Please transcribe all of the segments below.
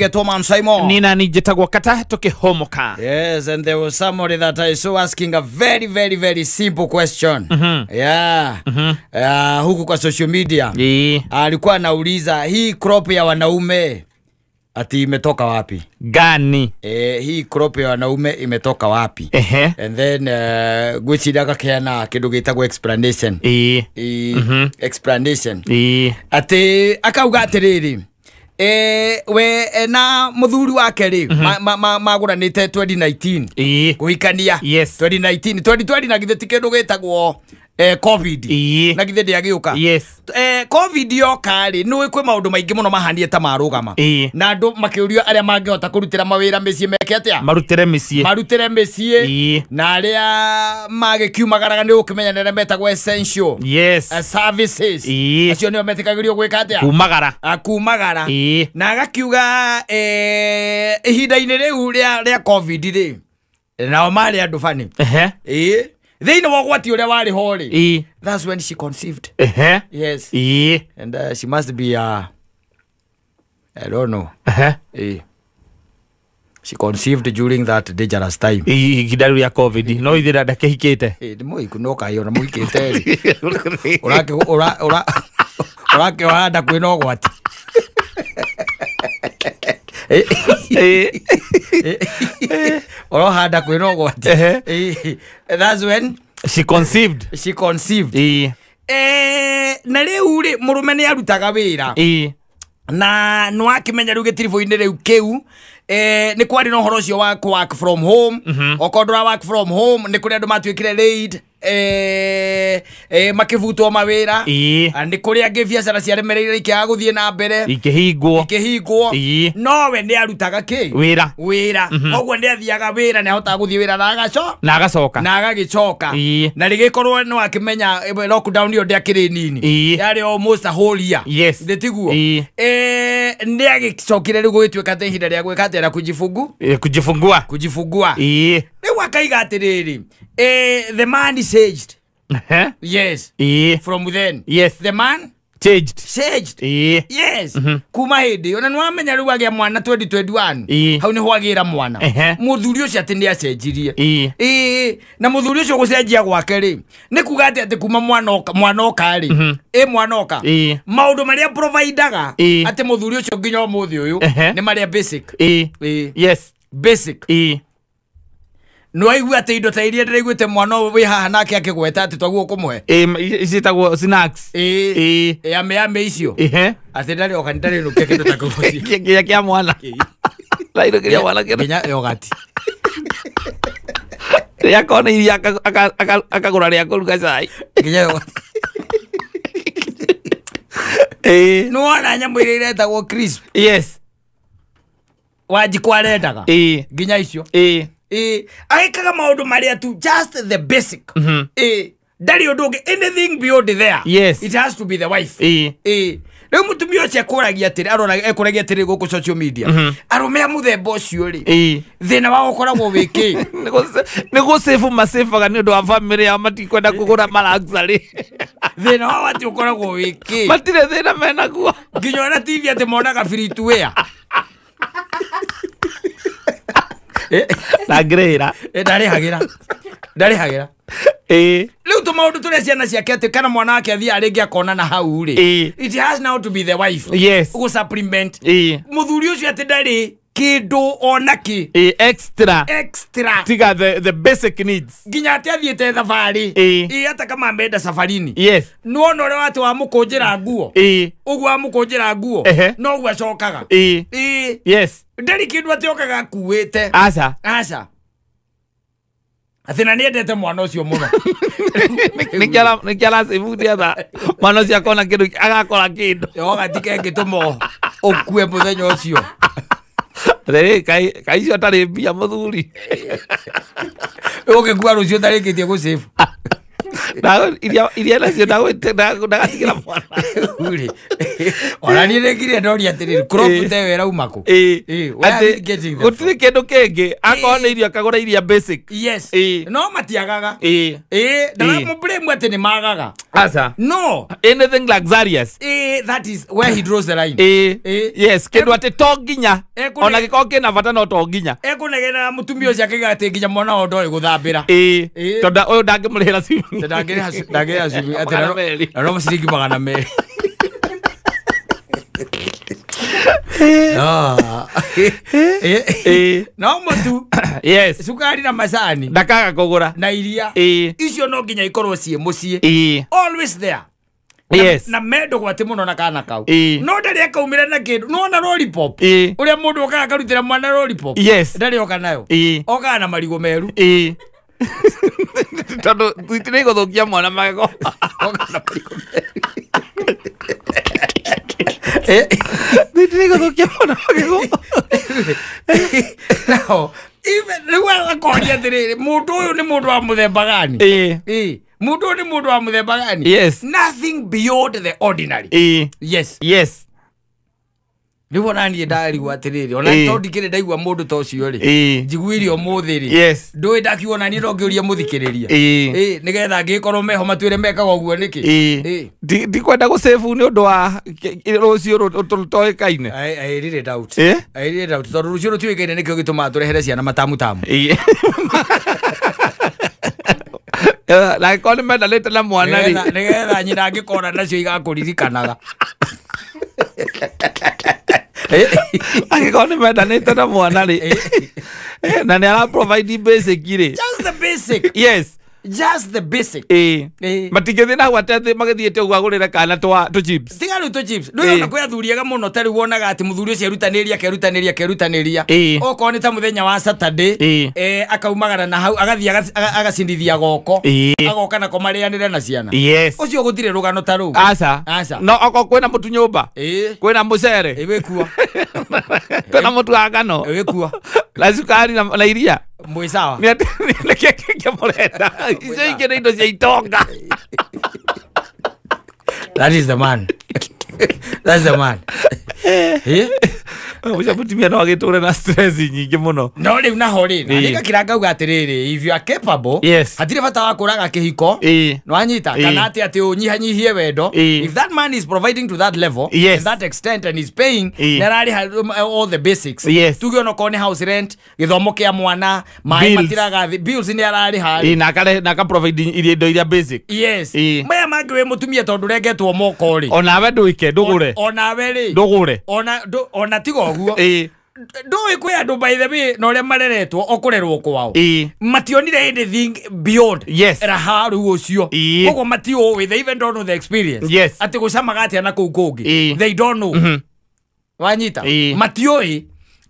Ngetwo Man Simon. Nina ni njĩtagwo Kata tũkĩhũmũka. Yes, and there was somebody that I saw asking a very, very, very simple question. Yeah. Huku kwa social media. Ĩĩ. Alikuwa anauliza hii crop ya wanaume ati imetoka wapi? Gani? Hii crop ya wanaume imetoka wapi? Ehe. And then gwĩciria gakĩheana kĩndũ gĩtagwo explanation. Ĩĩ. Explanation. Ĩĩ. Atĩ akauga atĩrĩrĩ, we na mũthuri wake rĩ, magũranĩte 2019. Ĩĩ. Kũhikania. Yes. 2019 2020 na githĩ ti kĩndũ gĩtagwo COVID. Ĩĩ. Na githĩ ndĩagĩũka. Yes. COVID yoka rĩ, nĩũĩ kwĩ maũndũ maingĩ mũno mahanie ta marũgama. Ĩĩ. Na andũ makĩũrio arĩa mangĩhota kũrutĩra mawĩra mĩciĩ meke atĩa? Marutĩre mĩciĩ. Marutĩre mĩciĩ. Ĩĩ. Na arĩa magĩkiumagaraga nĩ ũkĩmenya nĩ arĩa metagwo essential. Yes. Services. Ĩĩ. Acio nĩo metĩkagĩrio gwĩka atĩa? Kumagara. Kumagara. Ĩĩ. Na agakiuga ihinda-inĩ rĩu rĩa COVID rĩ, nao marĩ andũ bani. Ehe. Ĩĩ. Thĩinĩ wa ũgwati ũrĩa warĩ ho rĩ. Ĩĩ. That's when she conceived. Ehe. Yes. Ĩĩ. And she must be I don't know. Ehe. She conceived during that dangerous time. Ĩĩ, ihinda rĩu rĩa COVID. No ithĩra ndakĩhikĩte. Nĩ mũhiku no kaĩ ona mũhikĩte rĩ. Ũrakĩoha nda kwĩna ũgwati. Ĩĩ. Ũroha nda kwĩna ũgwati. Ehe. That's when she conceived. She conceived. Ĩĩ. Na rĩu rĩ, mũrũme nĩ arutaga wĩra. Ĩĩ. Na nĩwakĩmenya rĩu gĩtiribũ-inĩ rĩu kĩu, nĩ kwarĩ na ũhoro ũcio wa work from home. Okorwo ndũra work from home, nĩ kũrĩ andũ matuĩkire laid, makĩbutwo mawĩra. Ĩĩ. Nĩ kũrĩ angĩ biacara ciaremereire ikĩaga gũthiĩ na mbere. Ikĩhingwo. Ikĩhingwo. Ĩĩ. Nowe nĩ arutaga kĩ? Wĩra. Wĩra. Koguo nĩ athiaga wĩra, nĩ ahotaga gũthiĩ wĩra na agacoka. Na agacoka. Na agagĩcoka. Ĩĩ. Na rĩgĩkorwo nĩ wakĩmenya, lockdown ĩyo ndĩakĩrĩ nini. Ĩĩ. Yarĩ almost a whole year. Yes. Thĩ tiguo? Ĩĩ. Nĩ agĩcokire rĩu gũgĩtuĩka atĩ ihinda rĩa gwĩka atĩ rĩa kujifungu? Kujifungua. Kujifungua. Ĩĩ. Rĩu akaiga atĩrĩrĩ, the man is changed. Ehe. Yes. Ĩĩ. From then. Yes. The man changed. Changed. Ĩĩ. Yes. Kuma hĩndĩ ĩyo, na nĩwamenya rĩu agĩa mwana 2021. Ĩĩ. Hau nĩho agĩra mwana. Ehe. Mũthuri ũcio atĩ nĩ acenjirie. Ĩĩ. Ĩĩ. Na mũthuri ũcio gũcenjia gwake rĩ, nĩ kuga atĩ kuma mwana oka, mwana oka rĩ. Ĩ mwana oka. Ĩĩ. Maũndũ marĩa providaga Ĩĩ. atĩ mũthuri ũcio nginya ũmũthĩ ũyũ Ehe. nĩ marĩa basic. Ĩĩ. Ĩĩ. Yes. Basic. Ĩĩ. Nĩwaigua atĩ indo ta iria ndĩraiguĩte mwana ũyũ wĩ haha nake akĩgweta atĩ twaguo kũmũhe. Ĩĩ, ciĩtagwo snacks. Ĩĩ. Ĩĩ. Ĩ, ame ame icio. Ehe. Atĩ ndarĩ oka, ndarĩ nũkia kĩndũ ta kĩu mũciĩ. Kĩrĩa kĩa mwana. Ndainũkĩria mwana kĩndũ. Nginya yogati. Rĩrĩa akona iria akagũra rĩa kũruga cai. Nginya yogati. Ĩĩ. Nĩwona nyamũ iria iretagwo crisp. Yes. Wanjikũ arendaga. Ĩĩ. Nginya icio. Ĩĩ. Ĩĩ, agĩkaga maũndũ marĩa tu just the basic. Ĩĩ, ndarĩ ũndũ ũngĩ, anything beyond there. Yes. It has to be the wife. Ĩĩ. Ĩĩ. Rĩu mũtumia ũcio ekũragia atĩrĩ, arora ekũragia atĩrĩ gũkũ social media. Arũme a mũthemba ũcio rĩ, Ĩĩ. thĩna wao ũkoragwo wĩ kĩ? Nĩ gũcĩbu macĩbaga nĩ ũndũ wa bamĩrĩ yao, matikwenda kũgũra ma-luxury. Thĩna wao atĩ ũkoragwo wĩ kĩ? Matirĩ thĩna menaguo. Nginya ona TV atĩ monaga free to wear. Ndangĩrĩhĩra. Ndarĩhagĩra. Ndarĩhagĩra. Ĩĩ. Rĩu tũmaũndũ tũrĩa ciana ciake atĩ kana mwana wake athiaga rĩngĩ akonana hau rĩ. Ĩĩ. It has now to be the wife. Yes. Gũ supplement. Ĩĩ. Mũthuri ũcio atĩ ndarĩ kĩndũ ona kĩ. Ĩĩ, extra. Extra. Tiga the basic needs. Nginya atĩ athiĩte thabarĩ. Ĩĩ. Ĩĩ, hata kama ameenda safarini. Yes. Nĩwona ũrĩa atĩ wamũkũnjĩra nguo. Ĩĩ. Ũguo wamũkũnjĩra nguo. Ehe. Noguo acokaga. Ĩĩ. Ĩĩ. Yes. Ndarĩ kĩndũ atĩ okaga akuĩte. Aca. Aca. Atĩ na nĩendete mwana ũcio mũno. Nĩkĩo aracĩbu nĩgetha mwana ũcio akona kĩndũ, agakora kĩndũ. Yogati kengĩtũma ũkue mũthenya ũcio. Atĩrĩrĩ, kaĩ icio atarĩ mbia mũthuri. Ũgĩkua rũciũ ũtarĩkĩtie gũcĩbu. Na iria nacio ndagatigĩra mwana. Uri. Ona niĩ nĩngire ndoria atĩrĩrĩ, crop ta ĩyo ĩrauma kũ? Where are we getting them Gũtirĩ kĩndũ kĩngĩ, akorwo nĩ irio akagũra iria basic. Yes. No matiagaga. Ndaramũblame atĩ nĩ magaga. Aca. No. Anything luxurious. That is where he draws the line. Yes, kĩndũ atĩ to nginya. Ona gĩkorwo kĩna bata no to nginya. Ekũnegena mũtumia ũcio akĩiga atĩ nginya mwana wao ndoĩ gũthambĩra. Tondũ ũyũ ndangĩmũrĩhĩra swimming. Ndangĩrĩha swimming atĩ na no ciringi 200. No mũtu. Yes. Cukari na macani. Ndakaga kũgũra. Na iria. Icio no nginya ikorwo ciĩ mũciĩ. Always there. Yes. Na mendo gwati muno na kana kau. No ndari akaumira na kindu. No na lollipop. Uria mundu okaga akarutira mwana lollipop. Yes. Ndari oka nayo. Okaga na marigo meru. Tondu thwiti guthukia mwana magego. Oka na marigo meru. Thwiti guthukia mwana magego. No, even riu akoria atiriri, mundu uyu ni mundu wa muthemba gani? Mundu ni mundu wa muthemba gani? Yes. Nothing beyond the ordinary. Yes. Yes. Riu ona niĩ ndarigwo atĩrĩrĩ, ona to ndikĩrĩ ndaigua mũndũ ta ũcio rĩ, njiguire ũmũthĩ rĩ, Yes. ndũĩ ndakiuga ona niĩ no ngĩũrie mũthikĩrĩria. Nĩgetha angĩkorwo meho matwĩre mekaga ũguo nĩkĩ. Ndikwenda gũsave nĩ ũndũ wa rũciũ rũtoĩkaine. I really doubt. I really doubt. Tondũ rũciũ rũtiũĩkaine nĩkĩo gĩtũmaga tũrehere ciana matamu tamu. Na angĩkorwo nĩ mendanĩte na mwana rĩ, nĩgetha nyina angĩkona nacio igakũririkanaga. Angĩkorwo nĩ mendanĩte na mwana rĩ, na nĩ ara provide basic rĩ. Just the basic. Yes. Just the basic. Matingĩthiĩ na hau atĩ magĩthiĩte ũguo agũrĩre kana tũ chips. Tiga rĩu tũ chips. Ndũĩ ona kwĩ athuri ega mũno ta rĩu wonaga atĩ mũthuri ũcio erutanĩria akerutanĩria akerutanĩria. Okorwo nĩ ta mũthenya wa Saturday, akaumagara na hau agathiĩ agacindithia goko. Agoka nako marĩanĩre na ciana. Yes. Ũcio gũtirĩ rũgano ta rũu. Aca. Aca. No okorwo kwĩna mũtu nyũmba. Kwĩna mũcere. Wĩkuo. Kwĩna mũtu wa ngano. Wĩkuo. Na cukari na iria. Mwĩ sawa. Nĩ atĩ nĩkĩo kĩngĩ mũrenda. Icio ingĩ nĩ indo cia itonga. That is the man. That's the man. Ũcio mũtumia no agĩtũre na stress nyingĩ mũno. No rĩu naho rĩ, na nĩngakĩra ngauga atĩrĩrĩ, if you are capable, Yes. hatirĩ bata wa kũraga kĩhiko. Nĩwanyita? Kana atĩ atĩ ũnyihanyihie wendo. If that man is providing to that level, Yes. and that extent and is paying, nĩararĩha all the basics. Yes. Tuge onokorwo nĩ house rent, gĩthomo kĩa mwana, maĩ Bills. matiraga, bills nĩ ararĩha. Na aka provide indo iria basic. Yes. Maya mangĩ wĩ mũtumia tondũ ũrengetwo moko rĩ. Onawe ndũike, ndũgũre. Onawe rĩ. Ndũgũre. Ona tiga ũguo. Ndũĩ kwĩ andũ by the way na ũrĩa mareretwo o kũrerwo kwao. Mationire anything beyond. Yes. Raha rĩu ũcio. Koguo matiũĩ, they even don't know the experience. Yes. Atĩ gũcamaga atĩa na kũu kũngĩ. They don't know. Wanyita? Matiũĩ.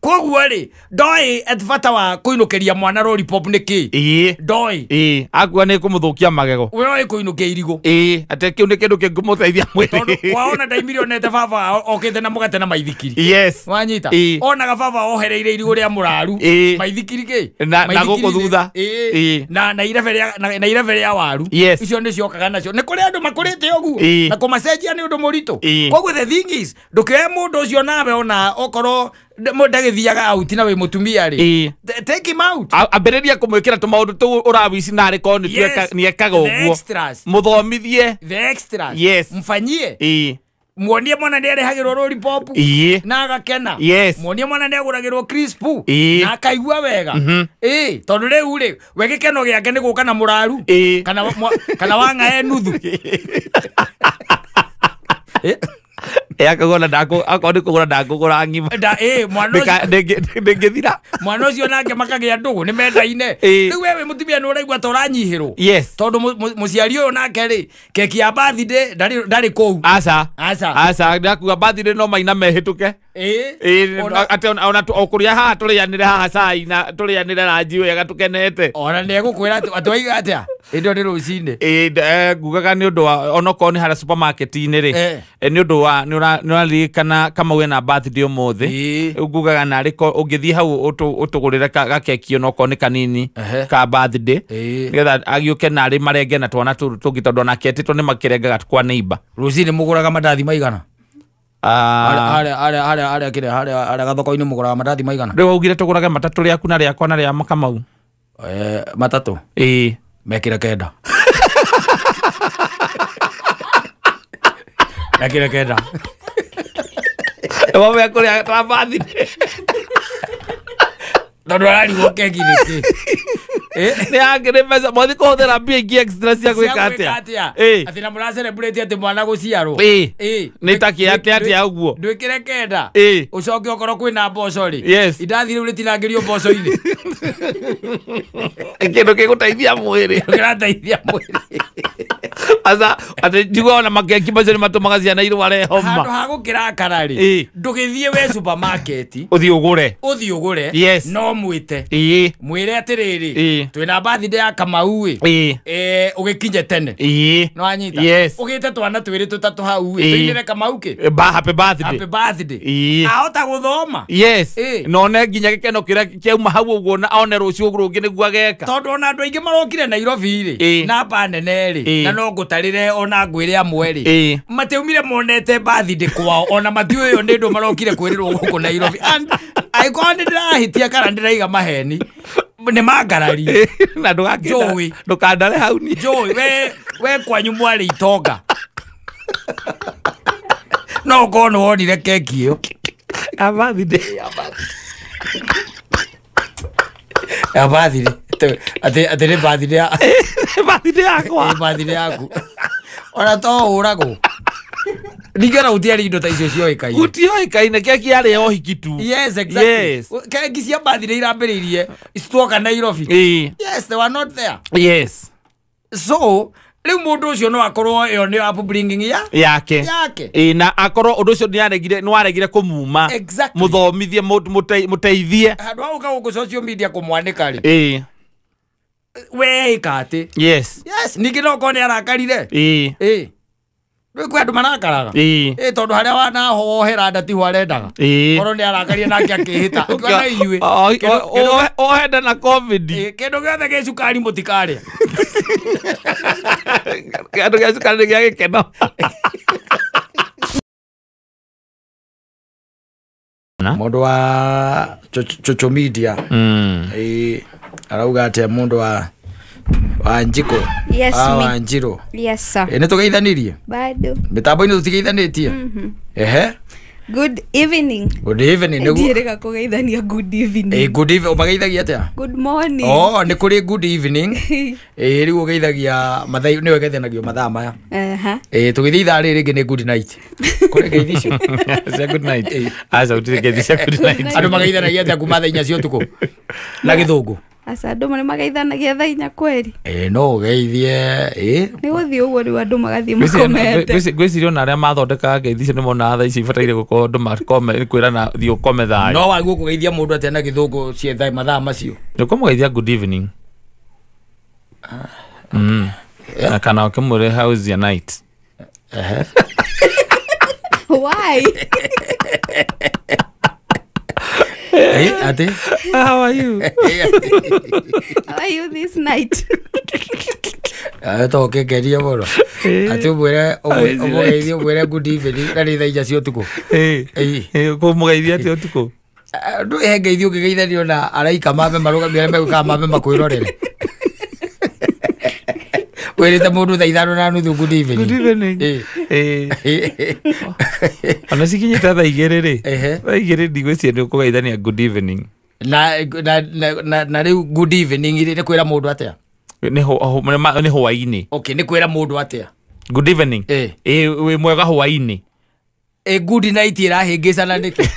Koguo rĩ, ndoĩ atĩ bata wa kũinũkĩria mwana lollipop nĩ kĩ. Ndoĩ. Akua nĩ kũmũthũkia magego. We oĩ kũinũkia irigũ. Atĩ kĩu nĩ kĩndũ kĩngĩmũteithia mwĩrĩ. Tondũ kwaona ndaimire onete baba okĩte na mũgate na maithikiri. Yes. Wanyita? Onaga baba ohereire irigũ rĩa mũraru. Maithikiri kĩ? Na gũkũ thutha. Na irebe rĩa waru. Yes. Icio nĩ ciokaga nacio. Nĩ kũrĩ andũ makũrĩte ũguo. Na kũmacenjia nĩ ũndũ mũritũ. Koguo the thing is, ndũkĩoe mũndũ ũcio nawe ona okorwo ndagĩthiaga out na wĩ mũtumia rĩ. Take him out. Ambĩrĩria kũmwĩkĩra tũmaũndũ tũu ũrawici narĩ korwo nĩekaga ũguo. Mũthomithie. The extras. Yes. Mfanyie. Muonie mwana nĩarehagĩrwo lollipop. Na agakena. Yes. Muonie mwana nĩagũragĩrwo crisp. Na akaigua wega. Tondũ rĩu rĩ, we gĩkeno gĩake nĩ gũka na mũraru. Kana wang'ae nuthu. Akagũra akorwo nĩ kũgũra ndakũgũra ng'ima. Ndĩngĩthira. Mwana ũcio nake makagĩa ndũgũ nĩ mendaine. Rĩu we wĩ mũtumia nĩ ũraigua ta ũranyihĩrwo. Yes. Tondũ mũciari ũyũ nake rĩ, keki ya birthday ndarĩ kũu. Aca. Aca. Aca, ndakuga birthday no maina mehĩtũke. Ĩĩ atĩ ona o kũrĩa haha tũrĩanĩre haha cai na tũrĩanĩre ranji wega tũkenete. Ona nĩ egũkwĩra atĩ waiga atĩa hĩndĩ ĩyo nĩ rũcinĩ. Ĩĩ, ngugaga nĩ ũndũ wa onokorwo nĩ harĩa supermarket-inĩ rĩ, nĩ ũndũ wa nĩ ũraririkana Kamau ena birthday ũmũthĩ. Rĩu ngugaga narĩ ũngĩthiĩ hau ũtũgũrĩre gakeki onokorwo nĩ kanini ka birthday, nĩgetha agĩũke narĩ marenge na twana tũtũ tũngĩ, tondũ onake etĩtwo nĩ makĩrengaga kwa neighbor. Rũcinĩ mũgũraga mandathi maigana? Harĩa kĩrĩa harĩa gathoko-inĩ mũgũraga mandathi maigana? Rĩu waugire tũgũrage matatũ, rĩaku na rĩakwa na rĩa Kamau. Matatũ? Ĩĩ. Mekĩre 9. Mekĩre 9. Nĩmo mekũrĩa ta birthday. Tondũ ararigwo keki nĩkĩ? Nĩ akĩrĩ mbeca mwathi kũhũthĩra mbia ingĩ extra cia gwĩka atĩa? Atĩ na mũra celebrate atĩ mwana gũciarwo. Nĩ ta kĩ atĩa atĩa ũguo? Ndwĩkĩre 9. Ũcoke okorwo kwĩna mboco rĩ. Indathi rĩu rĩtinangĩrio mboco-inĩ. Kĩndũ gĩgũteithia mwĩrĩ. Kĩrateithia mwĩrĩ. Aca atĩ njiguaga ona makeki macio nĩ matũmaga ciana irware homa. Handũ ha gũkĩrakara rĩ, ndũgĩthiĩ we supermarket. Ũthiĩ ũgũre. Ũthiĩ ũgũre. No mwĩte. Mwĩre atĩrĩrĩ, twĩna birthday ya Kamau ĩ. Ũgĩkinye tene. No anyita. Ũgĩte twana twĩrĩ tũtatũ hau ĩ. Tũinĩre Kamau kĩ? Happy birthday. Happy birthday. Ahota gũthoma. Yes. Na one nginya gĩkeno kĩrĩa kĩauma hau ũguo na one rũciũ rũngĩ nĩguo ageka. Tondũ ona andũ aingĩ marokire Nairobi rĩ, namba nene rĩ, na no ngũtarĩre ona ngwĩre amwe rĩ, matiaumire monete birthday kwao, ona matiũĩ ĩyo nĩ ũndũ marokire kwĩrĩrwo gũkũ Nairobi. And angĩkorwo nĩ ndĩrahĩtia kana ndĩraiga maheni, nĩ mangarari. Na ndũkandare hau niĩ. Njũĩ, we kwanyu mwarĩ itonga. No ũkorwo nĩ wonire keki ĩyo. Ya birthday. Ya birthday. Atĩ nĩ birthday ya birthday yakwa. Birthday yaku. Ona to ũragwo. Ningĩ ona gũtiarĩ indo ta icio cioĩkaine. Gũtioĩkaine, keki yarĩ ya ũhiki tu. Yes, exactly. Keki cia birthday irambĩrĩirie cituoka Nairobi. Yes, they were not there. Yes. So, rĩu mũndũ ũcio no akorwo ĩyo nĩ upbringing ya yake. Yake. Na akorwo ũndũ ũcio nĩ waregire kũmuma. Exactly. Mũthomithie, mũteithie. Handũ ha gũka gũkũ social media kũmwanĩka rĩ. We ĩka atĩ. Yes. Yes, ningĩ no ũkorwo nĩ arakarire. Rĩu kwĩ andũ marakaraga. Tondũ harĩa wanahohera nda tiho arendaga. Korwo nĩ arakarie nake akĩhĩta. Akiuga inyuĩ. Ohenda na COVID. Kĩndũ gĩothe gĩ cukari mũtikarĩa. Kĩndũ gĩa cukari nĩ gĩa gĩkeno. Mũndũ wa social media. Arauga atĩa mũndũ wa Wanjiko. Yes, Wanjiro. Yes, sir. Nĩ tũgeithanirie? Bado. Mĩtambo-inĩ tũtigeithanĩtie? Ehe. Good evening. Good evening. Ndirega kũgeithania good evening. Good evening. Ũmageithagia atĩa? Good morning. Oh, nĩ kũrĩ good evening. Rĩu ũgeithagia mathaa, nĩwe ũgeithanagio mathaa maya. Tũgĩthiĩ ithaa rĩrĩ rĩngĩ nĩ good night. Kũrĩ ngeithi icio? Cia good night. Aca gũtirĩ ngeithi cia good night. Andũ mageithanagia atĩa kuma thaa 4 cia ũtukũ? Na gĩthũngũ. Aca andũ nĩ mageithanagia thaa 4 kweri? No ũgeithie. Nĩ gũthiĩ ũguo rĩu andũ magathiĩ makomete. Ngwĩciria ona arĩa mathondekaga ngeithi icio nĩ monaga thaa ici ibataire gũkorwo andũ makome, kwĩrana thiĩ ũkome thayũ. No waguo kũgeithia mũndũ atĩa na gĩthũngũ cia mathaa macio? Nĩ ũkũmũgeithia good evening. Na kana ũkĩmwĩre how is your night? Why? Ate? How are you? How are you this night? To ũkĩngeria mũno. Atĩ ũmwĩre ũmũgeithie ũmwĩre good evening na nĩ thaa 4 cia ũtukũ. Ũkũmũgeithia atĩa ũtukũ? Ndũ he ngeithi ũngĩgeithanio na araika mambe marũgamie arĩa megũkaga mambe makwĩrorere. Wĩrĩte mũndũ thaa 5:30 good evening. Good evening. Ona cikinyĩte thaa 2 rĩ. Thaa 2 ndigwĩciria nĩ ũkũgeithania good evening. Na rĩu good evening rĩ nĩ kwĩra mũndũ atĩa? Nĩ hwaĩ-inĩ. Okay, nĩ kwĩra mũndũ atĩa? Good evening. Wĩ mwega hwaĩ-inĩ. Good night ĩrahĩngĩcana nĩkĩ?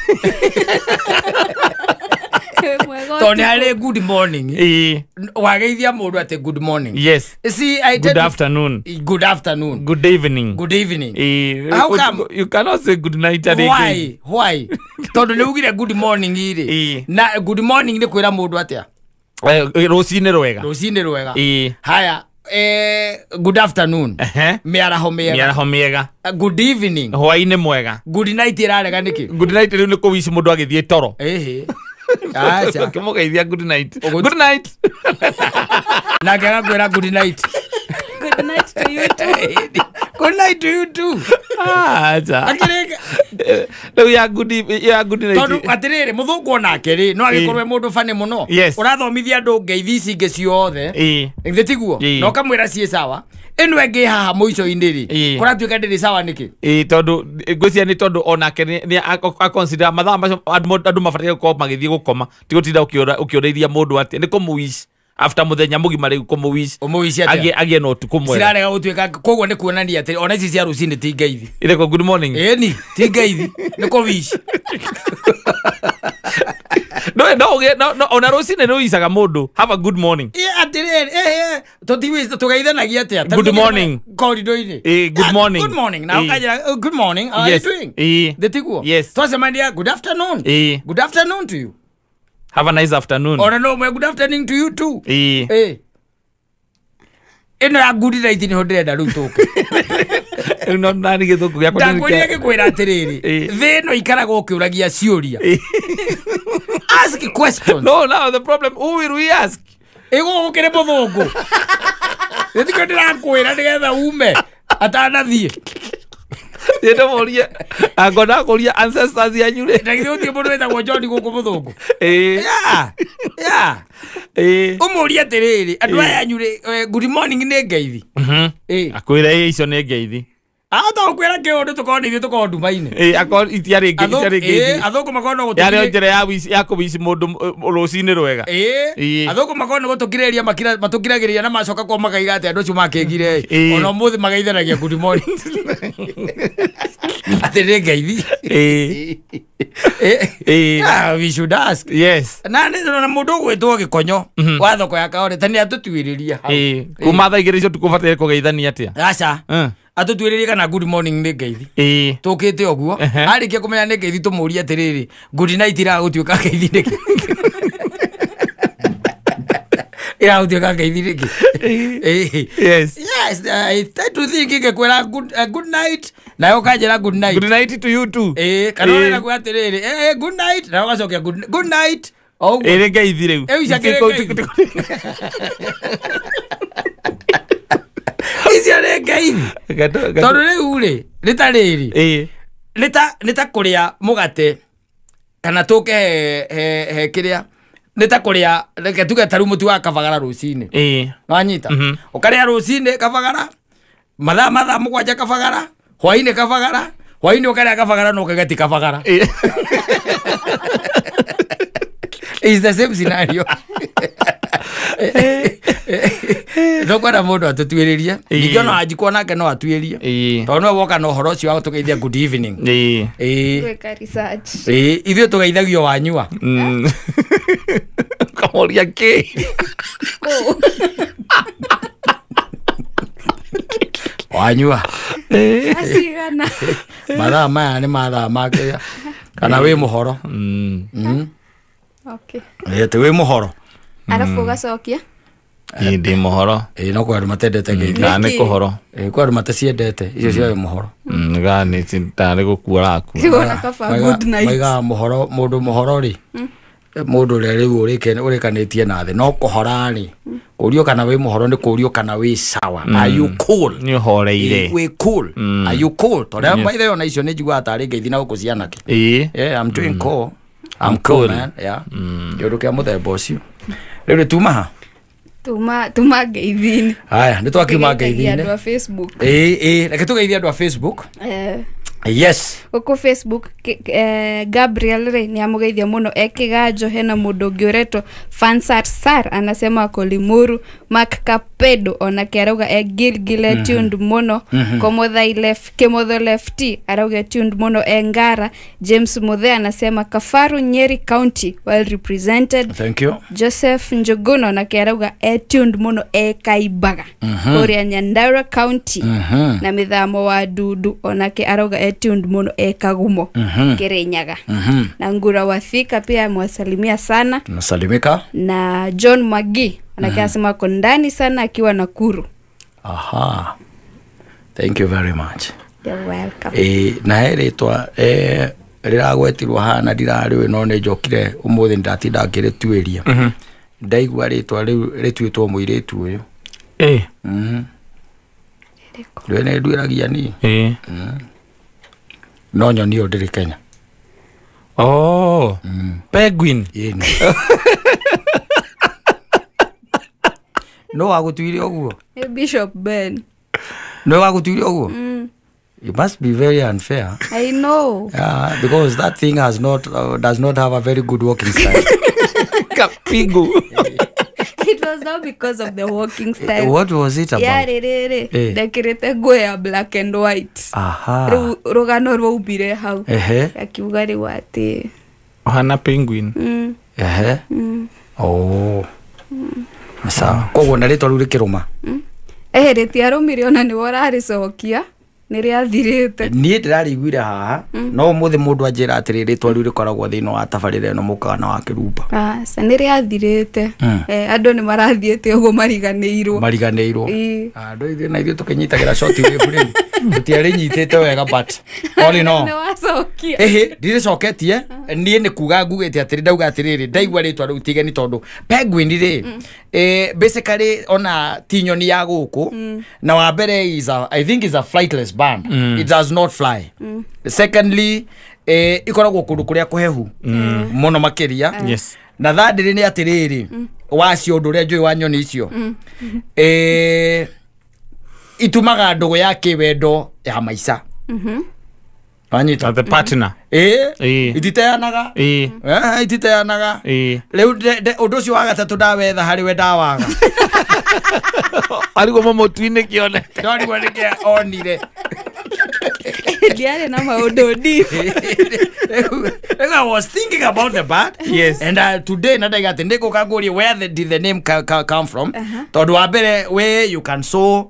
Tondũ nĩ harĩ good morning. Wageithia mũndũ atĩ good morning. Yes. See, I good afternoon. Good afternoon. Good evening. Good evening. How come you cannot say good night again? Why? Why? Tondũ nĩ ugire good morning iri. Na good morning nĩ kwĩra mũndũ atĩa? Rũcinĩ rwega. Rũcinĩ rwega. Haya. Good afternoon. Mĩaraho mĩega. Mĩaraho mĩega. Good evening. Hwaĩ-inĩ mwega. Good night ĩrarega nĩkĩ? Good night rĩu nĩ kũwici mũndũ agĩthiĩ toro. Ehe. Acha. Kĩmũgeithia good night. Good night. Nake agakwĩra good night. Good night to you too. Good night to you too. Acha. Akĩrĩka. Rĩu ya good ya good night. Tondũ atĩrĩrĩ mũthũngũ onake rĩ no agĩkorwo e mũndũ bani mũno. Ũrathomithia andũ ngeithi ici ingĩ ciothe. Githĩ tiguo? Na ũkamwĩra ciĩ sawa. Ĩno ĩngĩ haha mũico-inĩ rĩ kũratuĩka ndĩrĩ sawa nĩkĩ? Tondũ ngwĩciria nĩ tondũ onake nĩ aconsider mathaa macio andũ mabataire gũkorwo magĩthiĩ gũkoma ti gũtinda ũkĩũrĩria mũndũ atĩ nĩ kũmũwish after muthenya mugima riu kumuwish umuwish atia agie no utuku mwega cirarega gutuika koguo ni kuonania ati ona ici cia rucini ti ngeithi ireko good morning eni ti ngeithi ni kuwish no no no ona rucini ni uicaga mundu have a good morning atiriri tutiwish tugeithanagia atia good morning corridor-ini good morning good morning na ukajira good morning how are you doing nditiguo yes twacemania good afternoon good afternoon to you. Have a nice afternoon. Or no, good afternoon to you too. Ino ya good night ni hondirenda riu tuke. No nani githuku giakwa ndakwĩrire ngĩkwĩra atĩrĩrĩ thĩ ĩno ikaraga ũkĩũragia ciũria. Ask questions. No, now the problem, who will we ask? Ĩgũgũ kĩrĩ mũthũngũ. Nĩtikĩo ndĩrakwĩra nĩgetha ume atanathiĩ. Ndĩmũrie angona kũria ancestors yanyu rĩ. Na githĩ gũtirĩ mũndũ wĩtagwo John gũkũ mũthũngũ. Yeah. Yeah. Ũmũrie atĩrĩrĩ andũ aya anyu rĩ good morning nĩ ngeithi. Akwĩra icio nĩ ngeithi. Ahota gũkwĩra kĩũndũ tũkorwo nĩ ithuĩ tũkorwo nduma-inĩ. Akorwo itiarĩ ngeithi. Athũngũ makorwo no gũtũkirĩria. Yarĩ njĩra ya kũwici mũndũ rũcinĩ rwega. Athũngũ makorwo nĩ gũtũkirĩrĩria matũkiragĩrĩria na macoka kwao makaiga atĩ andũ acio makĩngire ona ũmũthĩ mageithanagia good morning. Atĩ nĩ ngeithi. We should ask. Yes. Na nĩ mũndũ ũgwĩtwo Gĩkonyo wa thoko ya Kaore ta nĩ atũtuĩrĩria hau. Kuma thaa igĩrĩ icio tũkũbataire kũgeithania atĩa? Aca. Atũtuĩrĩrie kana good morning nĩ ngeithi. Tũkĩte ũguo arĩkia kũmenya nĩ ngeithi tũmũrie atĩrĩrĩ good night ĩragũtuĩka ngeithi nĩkĩ? Ĩragũtuĩka ngeithi nĩkĩ? Yes. Yes, I try to think ingĩkwĩra good night nayo ũkanjĩra good night. Good night to you too. Kana ũrenda atĩrĩrĩ good night nayo ũgacokia good night. Ĩrĩ ngeithi rĩu. Icio nĩ ngeithi. Tondũ rĩu rĩ nĩ ta rĩrĩ nĩ ta kũrĩa mũgate kana tũke he kĩrĩa nĩ ta kũrĩa reke tuge ta rĩu mũtu wa kabagara rũcinĩ. Nĩwanyita? Ũkarĩa rũcinĩ kabagara mathaa mũgwanja kabagara hwainĩ kabagara hwainĩ ũkarĩa kabagara na ũkauga ti kabagara. It's the same scenario. Ndokwenda mũndũ atũtuĩrĩrie ningĩ ona Wanjikũ onake no atuĩrie tondũ nĩwe woka na ũhoro ũcio wa gũtũgeithia good evening. Gwĩka research. Ithuĩ tũgeithagio wanyua. Ũkamũria kĩ? Wanyua. Acigana. Mathaa maya nĩ mathaa ma kĩrĩa kana wĩ mũhoro. Okay. Atĩ wĩ mũhoro. Arabu ũgacokia? Ndĩ mũhoro. No kwĩ andũ matendete ngeithi. Kana nĩ kũhoro. Kwĩ andũ mataciendete icio cia wĩ mũhoro. Kana nĩ tarĩ gũkua ũrakua. Rĩu kaba good night. Maigaga mũhoro mũndũ mũhoro rĩ mũndũ ũrĩa rĩu ũrĩkanĩtie na thĩ no kũhora rĩ kũrio kana wĩ mũhoro nĩ kũrio kana wĩ sawa. Are you cool? Nĩ ũhoreire. Wĩ cool. Are you cool? Tondũ by the way ona icio nĩ njiguaga tarĩ ngeithi na gũkũ cianake. Yeah, I'm doing cool. I'm cool, man. Yeah. Kĩũndũ kĩa mũthemba ũcio. Rĩu nĩ tuma ha? Tuma ngeithi-inĩ. Haya, nĩ twakiuma ngeithi-inĩ. Andũ a Facebook. Reke tũgeithie andũ a Facebook. Yes. Gũkũ Facebook Gabriel rĩ nĩ amũgeithia mũno e Kĩganjo. Hena mũndũ ũngĩ ũretwo Fansar Sar anasema ako Limuru. Mark Pedo onake arauga e Gilgil tuned muno. Komothai left Kemotho lefty arauga tuned muno e Ngara. James Muthe anasema Kafaru Nyeri County well represented. Thank you. Joseph Njoguno onake arauga e tuned muno e Kaibaga kuria Nyandarua County. Na mithamo wa Dudu onake arauga e tuned muno e Kagumo Kirinyaga. Na Ngura wa Thika pia mwasalimia sana. Tunasalimika. Na John Magi onake asema ako ndani sana akiwa Nakuru. Aha. Thank you very much. You're welcome. Na he ritwa riragwetirwo hana ndirarĩũĩ no nĩ njokire ũmũthĩ ndatinda ngĩrĩtuĩria. Ndaigua rĩtwa rĩu rĩtuĩtwo mũirĩtu ũyũ. Rĩu nĩ nduĩragia niĩ. No nyoni ĩyo ndĩrĩ Kenya. Oh. Penguin. No wagũtuire ũguo? Ni Bishop Ben. No wagũtuire ũguo? It must be very unfair. I know. Yeah, because that thing has not does not have a very good walking style. Kapigo. It was not because of the walking style. What was it about? Yeah, re. Ndekirite nguo ya black and white. Aha. Rugano rwaumire hau. Akiuga riu ati ohana penguin. Ehe. Oh. Sawa. Koguo na ritwa riu rikiruma. Rĩtiarũmire ona nĩwe ũrarĩcokia nĩrĩathirĩte. Niĩ ndĩrarĩiguire haha no ũmũthĩ mũndũ anjĩra atĩrĩ rĩtwa rĩu rĩkoragwo thĩinĩ wa tabarĩra ĩno mũkaga na wa Kĩrumba. Aca nĩrĩathirĩte. Andũ nĩ marathiĩte ũguo mariganĩirwo. Mariganĩirwo. Andũ ithuĩ na ithuĩ tũkĩnyitagĩra short wave rĩu tũtiarĩnyitĩte wega but all in all. Nĩwacokia. Ĩhĩ ndirĩcoketie niĩ nĩ kuga ngugĩte atĩrĩ ndauga atĩrĩrĩ ndaigua rĩtwa rĩu tigeni tondũ penguin rĩ basically ona ti nyoni ya gũkũ na wa mbere is a, I think is a flightless bird. It does not fly. Secondly ikoragwo kũndũ kũrĩa kũhehu mũno makĩria. Yes. Na thirdly nĩ atĩrĩrĩ wacio ũndũ ũrĩa njũĩ wa nyoni icio itumaga ndũgũ ya kĩwendo ya maica. Wanyita the partner. Ititeanaga. Ititeanaga. Rĩu ũndũ ũcio wa gatatũ ndawetha harĩ we ndawaga. Arigwo mũtũ-inĩ kĩone. Ndarigwo nĩkĩ onire. Ndiarĩ na maũndũ deep. I was thinking about the bird. Yes. And today na ndaiga atĩ nĩngũka ngũrie where did the name come from. Tondũ wa mbere where you can soar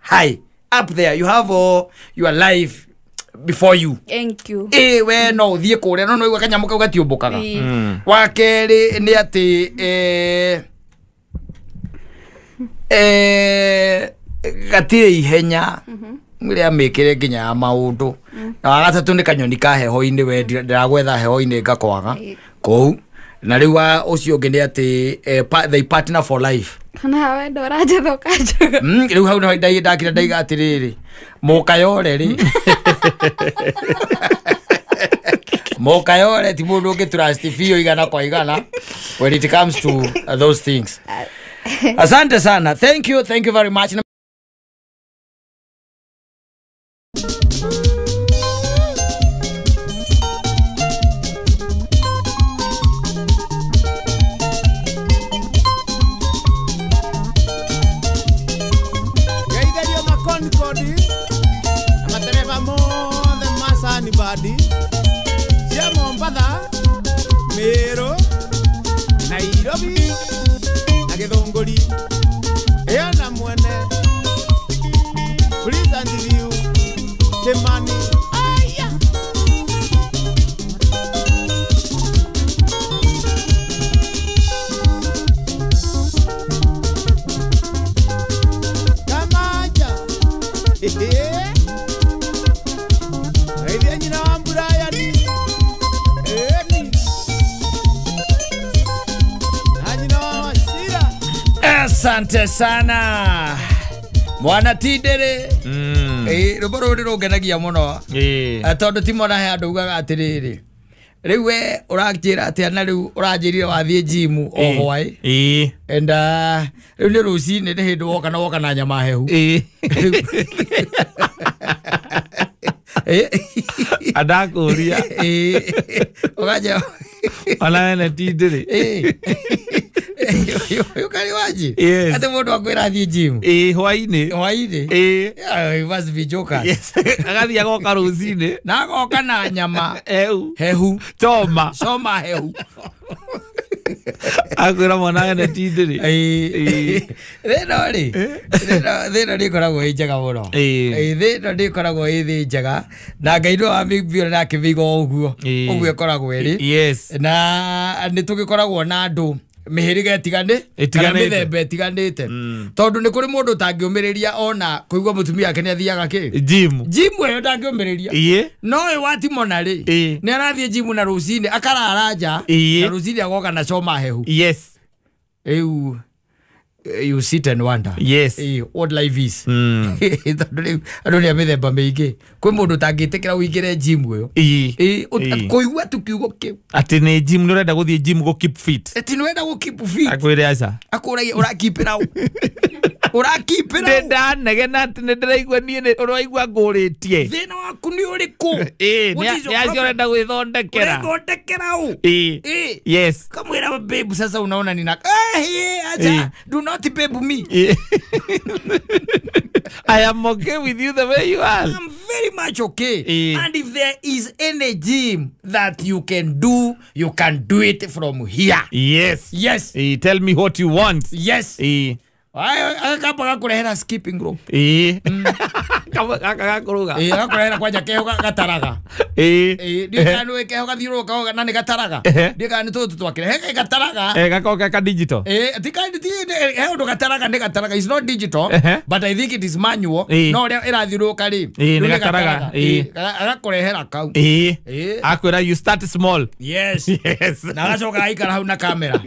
high up there you have all your life before you. Thank you. We no uthie kuria no no kanyamu kau gatiumbukaga. Wa keri ni ati gatire ihenya ria mikire nginya ya maundu. Na wa gatatu ni kanyoni ka heho-ini we ndiragwetha heho-ini ngakwaga kuu. Na riu wa ucio ungi ni ati they partner for life. Kana we ndoranjetha ũkanjaga. Riu hau no ndakira ndaiga atiriri mukayore ri mukayore ti mundu ungi trust biũ igana kwa igana when it comes to those things. Asante sana. Thank you very much. Cia Mombatha, Meru, Nairobi na Githunguri ĩyo na mwene Pleasant View Kimani aya. Kamaja Asante sana mwana Tindere. Rwĩmbo rũrũ rũngenagia mũno tondũ ti mwana he andũ ugaga atĩrĩrĩ rĩu we ũranjĩra atĩa na rĩu ũranjĩrire wathiĩ gym o hwaĩ and rĩu nĩ rũcinĩ nĩ hĩndĩ woka na woka na nyama hehu. Andakũria ũkanja ona wene Tindere. You can imagine. Yes. Ati mundu akwira athie gym. Hwaini. Hwaini. You must be joker. Yes. Agathie agoka rucini. Na agoka na nyama. Hehu. Choma. Choma hehu. Akwira mwana ene tindiri. Thĩna rĩ. Thĩna ndĩkoragwo ĩ njega mũno. Thĩna ndĩkoragwo ĩ thĩ njega. Na Ngai no amĩbiore na akĩmĩiga o ũguo. Ũguo ĩkoragwo ĩrĩ. Yes. Na nĩ tũgĩkoragwo na andũ mĩhĩrĩga ĩtiganĩte kana mĩthemba ĩtiganĩte. Tondũ nĩ kũrĩ mũndũ ũtangĩũmĩrĩria ona kũigua mũtumia wake nĩ athiaga kĩ? Gym. Gym ĩyo ndangĩũmĩrĩria. No ĩ watimona rĩ, nĩ arathiĩ gym na rũcinĩ akarara nja na rũcinĩ agoka na coma hehu. Yes. Rĩu you sit and wonder. Yes. What life is. Tondũ rĩu andũ nĩ a mĩthemba mĩingĩ. Kwĩ mũndũ ũtangĩtĩkĩra ũingĩre gym ĩyo. Kũigua tu kiugo kĩu. Atĩ nĩ gym nĩ ũrenda gũthiĩ gym gũ keep fit. Atĩ nĩ ũrenda gũ keep fit. Akwĩre aca. Akũragia ũrakipĩra ũ. Ũrakipĩra ũ. Ndĩndanegena atĩ nĩ ndĩraigua niĩ nĩ ũraigua ngũrĩtie. Thĩna waku nĩ ũrĩkũ? Nĩ acio ũrenda gwĩthondekera. Ũrethondekera ũ. Yes. Kamwĩra babe sasa unaona nina. Acha. Do not babe me. I am okay with you the way you are. I'm very much okay. And if there is any gym that you can do, you can do it from here. Yes. Yes. Tell me what you want. Yes. Akapa gakurehera skipping rope. Gakũrũga. Gakurehera kwanja keho gataraga. Ndiũĩ kana nĩũĩ keho gathiũrũrũkaga na nĩ gataraga. Ndiũĩ kana nĩ tũtũ twakĩre. He gataraga. Gakorwo ka digital. Ti he ũndũ gataraga nĩ gataraga. It's not digital, but I think it is manual. No ũrĩa ĩrathiũrũrũka rĩ. Nĩ gataraga. Agakũrehera kau. Akwĩra you start small. Yes. Yes. Na agacoka agaikara hau na kamera.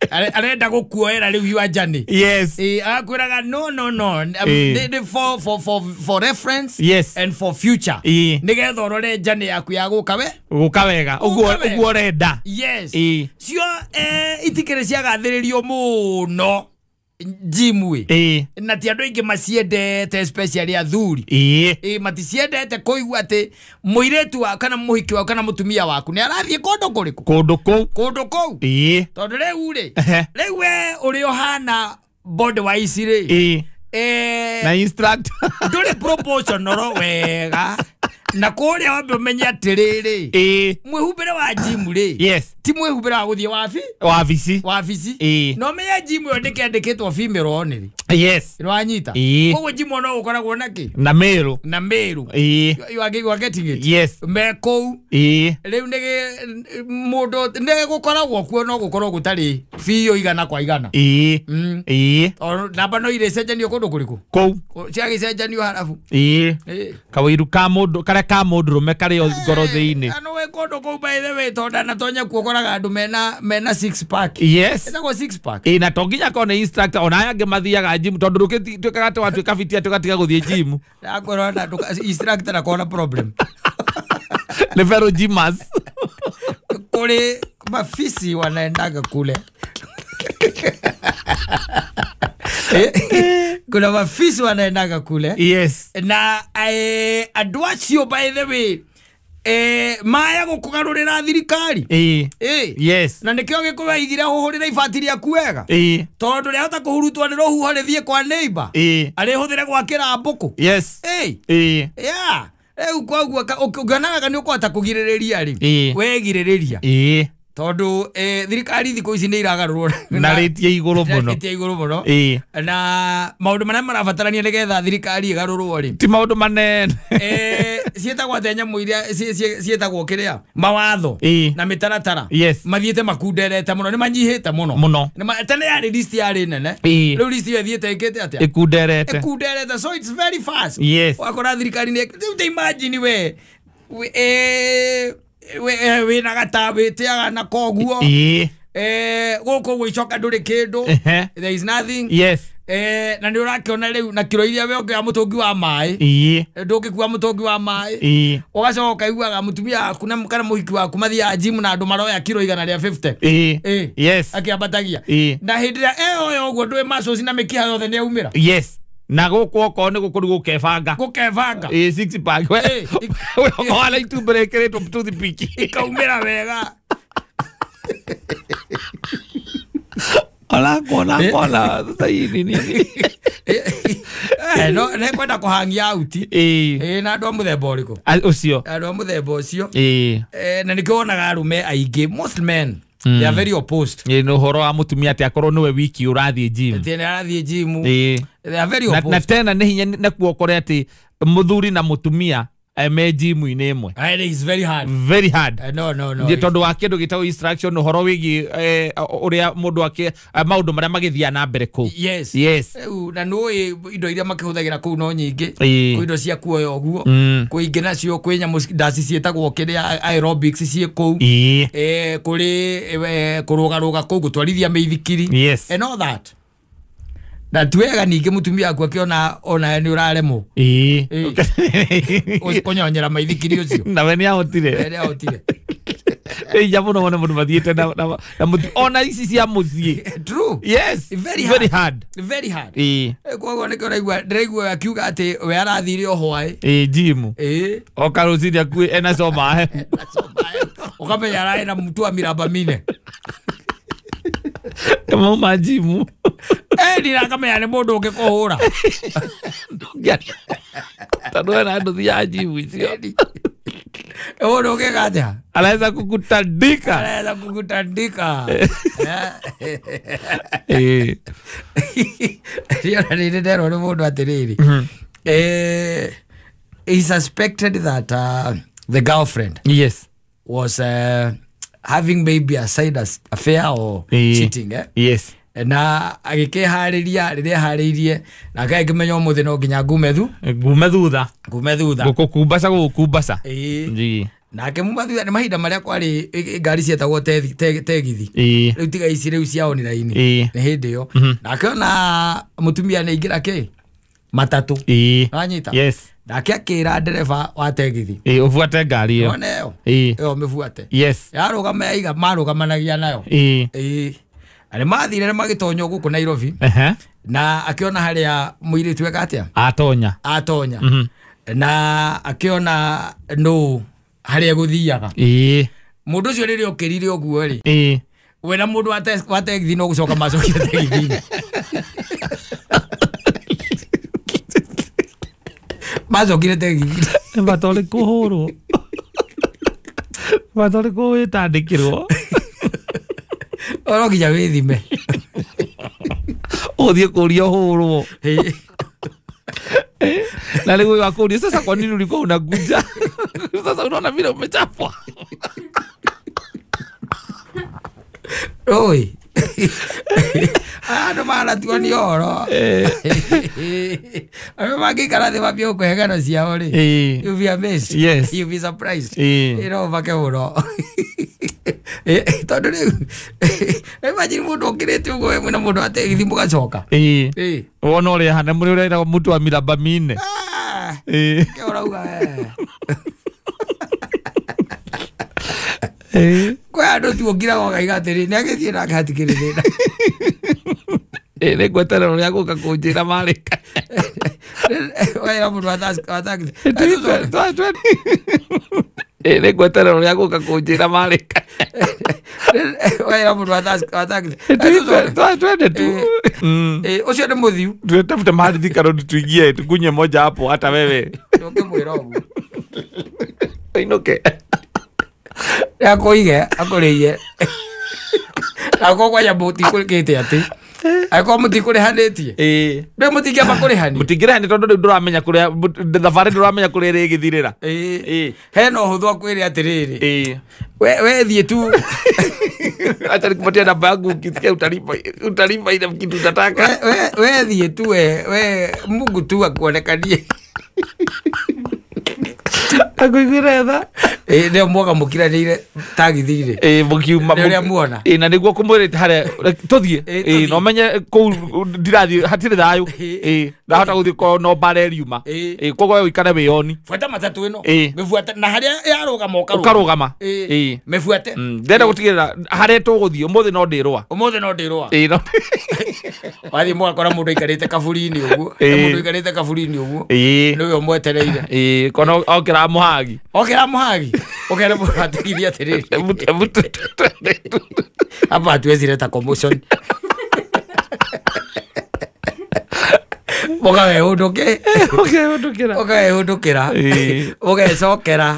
Arenda gũkuoera rĩu your journey. Yes. Akwĩraga no no no. For reference. Yes. And for future. Nĩgetha ũrore journey yaku ya gũka we. Gũka wega. Ũguo ũrenda. Yes. Cio itikĩrĩ ciagathĩrĩrio mũno gym ĩ. Na ti andũ aingĩ maciendete especially athuri. Maticiendete kũigua atĩ mũirĩtu waku kana mũhiki waku kana mũtumia waku nĩ arathiĩ kũndũ kũrĩkũ? Kũndũ kũu. Kũndũ kũu. Tondũ rĩu rĩ, rĩu we ũrĩa ũhana body wise rĩ. Na instructor ndũrĩ proportional wega. Na kũrĩa wambe ũmenye atĩrĩrĩ, mwĩhumbĩre wa gym rĩ, yes, ti mwĩhumbĩre wa gũthiĩ wabici. Wabici. No ũmenye gym ĩyo ndĩkĩandĩkĩtwo female only. Yes. Nĩwanyita? Koguo gym no ũkoragwo na kĩ? Na male. Na male. You are getting it? Yes. Me kũu. Rĩu nĩ mũndũ nĩ gũkoragwo kuo no gũkorwo gũtarĩ biũ igana kwa igana. Namba no irĩcenjanio kũndũ kũrĩkũ? Kũu. Ciagĩcenjanio harabu. Kawĩru ka mũndũ karĩa ka mũndũrũme karĩ ngoro thĩinĩ. Ano we kũndũ kũu by the way tondũ ndanatonya kuo ũkoraga andũ mena six pack. Yes. Ĩtagwo six pack. Na to nginya korwo nĩ instructor ona aya angĩ mathiaga gym tondũ ndũgĩtuĩkaga atĩ watuĩka fiti atĩ ũgatiga gũthiĩ gym. Ndakorwo na instructor akorwo na problem. Nĩ fellow gymmers. Kũrĩ mafisi wanaendaga kule. Kuna mafisi wanaendaga kule. Yes. Na andũ acio by the way maya gũkũgarũrĩra thirikari. Yes. Na nĩkĩo Gĩkũyũ aigire hũhũrĩra ibati rĩaku wega. Tondũ rĩahota kũhurutwo nĩ rũhuho rĩthiĩ kwa neighbor. Arĩhũthĩre gwakĩra mbũkũ. Yes. Yeah. Rĩu koguo ũngĩonaga nĩ ũkũhota kũgirĩrĩria rĩ, wegirĩrĩria. Tondũ thirikari thikũ ici nĩ iragarũrwo na rĩtie igũrũ mũno. Rĩtie igũrũ mũno. Na maũndũ marĩa marabatarania nĩgetha thirikari ĩgarũrwo rĩ, ti maũndũ manene. Ciĩtagwo atĩa nyamũ iria ciĩtagwo kĩrĩa mawatho na mĩtaratara. Yes. Mathiĩte makunderete mũno, nĩ manyihĩte mũno mũno. Tene yarĩ list yarĩ nene, rĩu list ĩyo ĩthiĩte ĩkĩte atĩa? Ĩkunderete. Ĩkunderete, so it's very fast. Yes. Wakora thirikari nĩ rĩu imagine we wĩna gatabĩtĩaga na koguo gũkũ gwĩcoka ndũrĩ kĩndũ. There is nothing. Yes. Na nĩ ũrakĩona rĩu na kiro iria we ũngĩoya mũtũngi wa maĩ, ndũngĩkua mũtũngi wa maĩ. Ũgacoka ũkaiguaga mũtumia waku na kana mũhiki waku mathiaga gym na andũ maroya kiro 150. Yes. Akĩambatagia. Na hĩndĩ ĩrĩa eyoya ũguo ndũĩ muscles na mĩkiha yothe nĩ yaumĩra. Yes. Na gũkũ okorwo nĩ gũkũ gũkebanga. Gũkebanga. Six pack. We wala itumbĩ rĩkĩrĩtwo toothpick. Ikaumĩra wega. Mona mona sasa hii ni nini? No nĩkwenda kũhangia out. Na andũ a mũthemba ũrĩkũ? Ũcio. Andũ a mũthemba ũcio. Na nĩkĩo wonaga arũme aingĩ, most men, they are very opposed. Nĩ ũhoro wa mũtumia atĩ akorwo nĩwe wiki ũrathiĩ gym. Atĩ nĩ arathiĩ gym. They are very opposed. Na tena nĩ hinya nakuo ũkore atĩ mũthuri na mũtumia me gym-inĩ ĩmwe. It is very hard. Very hard. No. Tondũ wa kĩndũ gĩtagwo instruction ũhoro wĩgiĩ ũrĩa mũndũ ake maũndũ marĩa magĩthiaga na mbere kũu. Yes. Yes. Na nũĩ indo iria makĩhũthagĩra kũu no nyingĩ. Kwĩ indo cia kuoya ũguo. Kwĩ ingĩ nacio kwĩ nyamũ ndaci ciĩtagwo kĩrĩa aerobics ciĩ kũu. Kũrĩ kũrũgarũga kũu gũtwarithia mĩithikiri. Yes. And all that. Na tuwega ningĩ mũtumia waku akĩona ona nĩ ũraremwo. Kũnyonyera maithikiri ũcio. Nawe nĩ ahotire. Nĩ ahotire. Ija mũno wone mũndũ mathiĩte na ona ici cia mũciĩ. True. Yes. Very very hard. hard. Very hard. Koguo nĩkĩo ndĩraigua akiuga atĩ we arathire o hwaĩ. Gym. Oka rũcinĩ akuĩ ena coma. Ũkamenya ararĩ na mtu wa miraba mine. Mauma gym. Ndirakamenya nĩ mũndũ ũngĩ kũhũra. Tondũ wena andũ thiaga gym icio. Mũndũ ũngĩka atĩa? Anaweza kukutandika. Anaweza kukutandika. Riona nĩ nderwo nĩ mũndũ atĩrĩrĩ. He suspected that the girlfriend, yes, was having maybe a side affair or cheating. Yes. Na agĩkĩharĩria rĩrĩa harĩirie na akĩmenya ũmũthĩ no nginya ngume thutha gũkũkumbaca gũgũkumbaca. Nake muma thutha nĩ mahinda marĩa kwarĩ ngari cietagwo tegithi. Rĩu tiga ici rĩu cia online. Nĩ hĩndĩ ĩyo. Na akĩona mũtumia nĩ aingĩra kĩ matatũ. Wanyita? Yes. Nake akĩra ndereba wa tegithi. Ũbuate ngari ĩyo. One ĩyo. Ĩyo mĩbuate. Yes. Yarũgama yaiga marũgamanagia nayo. Na mathire na magĩtonywo gũkũ Nairobi. Na akĩona harĩa mũirĩtu eka atĩa? Atonya. Na akĩona no harĩa gũthiaga. Mũndũ ũcio rĩrĩa okĩrire ũguo rĩ. We na mũndũ wa tegithi no gũcoka macokire tegithi-inĩ. Macokire tegithi-inĩ. Bata ũrĩkũ ũhũrwo? Bata ũrĩkũ wĩtandĩkĩrwo? Oro nginya wĩthime. Ũthiĩ kũria ũhũrwo. Na rĩu wakũria sasa kwa nini ulikuwa unakuja? Sasa unaona vile umechapwa. Oi. Andũ maratuo nĩ ũhoro. Andũ mangĩikara thĩ mambie gũkũhe ng'ano ciao rĩ. You'll be amazed. Yes. You'll be surprised. No ũmake mũno. Tondũ rĩu imagine mũndũ ũkĩrĩte ũguo we mwĩna mũndũ wa tegithi mũgacoka. Wona ũrĩa ahana mũrĩ ũrĩa wĩtagwo mũtu wa miraba mine. Kĩo ũrauga we. Kwĩ andũ tu ũkiraga ũkaiga atĩrĩ nĩ agĩthiĩ nake hatikĩrĩ thĩna. Nĩ ngweterera ũrĩa agũka kũnjĩra marĩka. Ũkaĩra mũndũ wa taxi. Nĩ ngweterera ũrĩa agũka kũnjĩra marĩka. Ũkaĩra mũndũ wa taxi. Twende tu. Ũcio nĩ mũthiu. Tutafute mahali Thika Road tuingie tukunye moja hapo hata wewe. Ndũngĩmwĩra ũguo. Ũinũke. Akũige akũrĩie. Akorwo kwanja mũtikũrĩkĩte atĩ. Akorwo mũtikũrĩhanĩtie. Rĩu mũtingĩamba kũrĩhania. Mũtingĩrĩhania tondũ rĩu ndũramenya kũrĩa thabarĩ ndũramenya kũrĩa ĩrĩgĩthirĩra. Hena ũhũthũ akwĩre atĩrĩrĩ. We thiĩ tu. Acha nikupatie namba yangu ukisikia utalipa ile kitu utataka. We thiĩ tu we Mungu tu akuonekanie. Akuiguire tha. Nĩo mwoka mũkiranĩire tagithi-rĩ. Mũkiuma nĩ ũrĩa muona. Na nĩguo kũmwĩrĩte harĩa tũthiĩ. Na ũmenye kũu ndirathiĩ hatirĩ thayũ. Ndahota gũthiĩ korwo no mbara ĩriuma. Koguo we ũikare wĩyoni. Buata matatũ ĩno. Mĩbuate na harĩa yarũgama ũkarũgama. Mĩbuate. Ndĩrenda gũtigĩrĩra harĩa tũgũthiĩ ũmũthĩ no ndĩrũa. Ũmũthĩ no ndĩrũa. Wathiĩ mũgakora mũndũ aikarĩte kaburi-inĩ ũguo. Mũndũ aikarĩte kaburi-inĩ ũguo. Nĩwe ũmwetereire. Kona okĩra mũhagi. Okĩra mũhagi. Ũkera mũndũ atigithia atĩrĩrĩ. Hapa hatuwezi leta commotion. Mũgawehũndũke Ũkehũndũkĩra. Ũkehũndũkĩra. Ĩĩ. Ũgecokera.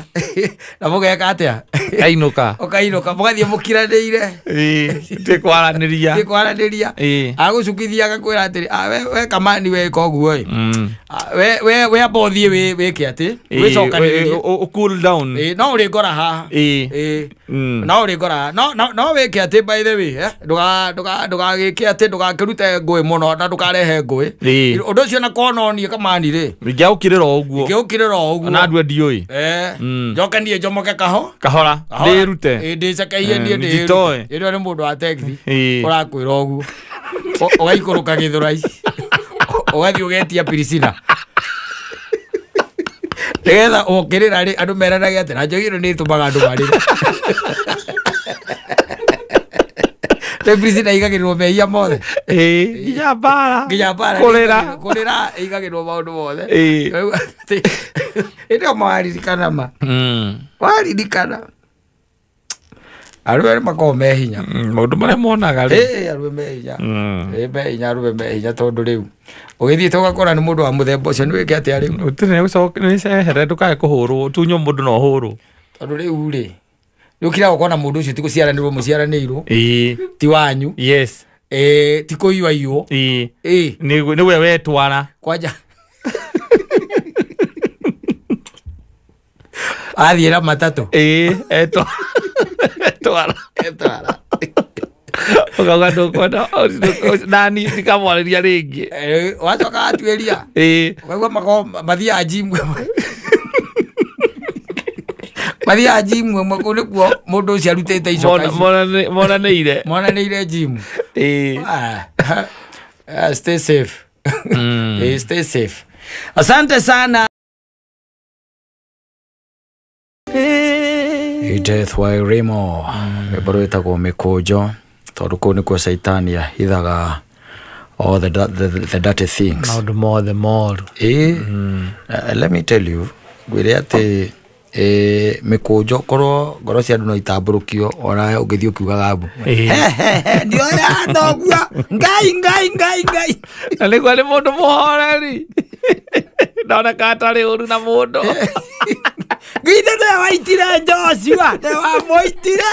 Na mũgeka atĩa? Kainũka. Ũkainũka mũgathiĩ mũkiranĩire. Ĩĩ. Tĩkwaranĩria. Tĩkwaranĩria. Ĩĩ. Agũcukithia agakwĩra atĩrĩ, "Ah, we kamani weka ũguo ĩ. Mm. Ah, we amba ũthiĩ wĩke atĩ wĩcokanĩrĩrie. Ĩĩ, cool down. Ĩĩ, no ũrĩ ngora haha. Ĩĩ. Ĩĩ. Mm. No ũrĩ ngora haha. No wĩke atĩ by the way, eh? Ndũgagĩke atĩ ndũgakĩrute ngũĩ mũno na ndũkarehe ngũĩ. Ĩĩ. Ũndũ ũcio na kononio kamani rĩ. Ingĩaũkĩrĩra o ũguo. Ingĩũkĩrĩra o ũguo. Ona andũ ndiũĩ. Eh. Mm. Njoke niĩ njomoke kaho. Kahora. Ndĩrute. Ĩĩ, ndĩcekeirie niĩ ndĩrute. Njitoe. Ĩrĩa nĩ mũndũ wa tegithi. Ĩĩ. Ũrakwĩra ũguo. Ũgaikũrũka Gĩthũrai. Ũgathiĩ ũgetia Pirisina. Nĩgetha ũkĩrĩra rĩ andũ meranage atĩ na njohi ĩno nĩ ĩtũmaga andũ marĩre. Rĩu Pirisina ĩigagĩrĩrwo mehia mothe. Ĩĩ. Nginya mbara. Nginya mbara. Kũrĩra. Kũrĩra ĩigagĩrĩrwo maũndũ mothe. Ĩĩ. Rĩu atĩ hĩndĩ ĩyo mawaririkana ma. Mm. Waririkana. Arũme nĩ makoragwo me hinya. Maũndũ marĩa monaga rĩ. Ĩĩ, arũme me hinya. Mm. Ĩĩ, me hinya, arũme me hinya tondũ rĩu ũgĩthiĩte ũgakora nĩ mũndũ wa mũthemba ũcio nĩ wĩke atĩa rĩu. Ũtirĩ nĩ nĩcehere ndũkae kũhũrwo tunywo mũndũ no ũhũrwo. Tondũ rĩu rĩ nĩ ũkiraga ũkona mũndũ ũcio ti gũciaranĩrwo mũciaranĩirwo. Ĩĩ. Ti wanyu. Yes. Ĩĩ, ti kũiywaiywo. Ĩĩ. Ĩĩ. Nĩwe wetwara. Kwanja athiĩ na matatũ. Ĩĩ, etwara. Etwara. Etwara. Ũkauga ndũkwenda nani ndikamwarĩria rĩngĩ. Wacoka watuĩria. Ĩĩ. Ũkaigua makoragwo mathiaga gym. Mathiaga gym ĩmwe kũu nĩkuo mũndũ ũcio arutĩte icoka icio. Monanĩire. Monanĩire gym. Ĩĩ. Stay safe. Mm. Stay safe. Asante sana. Edith Wairimo rwĩmbo rwĩtagwo Mĩkũnjo tondũ kũu nĩkuo Caitani ahithaga all the dirty things. Maũndũ mothe moru. Ĩĩ. Let me tell you, ngwĩre atĩ mĩkũnjo korwo ngoro cia andũ no itambũrũkio ona ũngĩthiĩ ũkiugaga mbu. Ndioya thoguo Ngai Ngai Ngai Ngai. Na nĩguo nĩ mũndũ mũhoreri. Ndoneka atarĩ ũru na mũndũ. Githe nĩwe waitire Joshua, nĩwe wamũitire.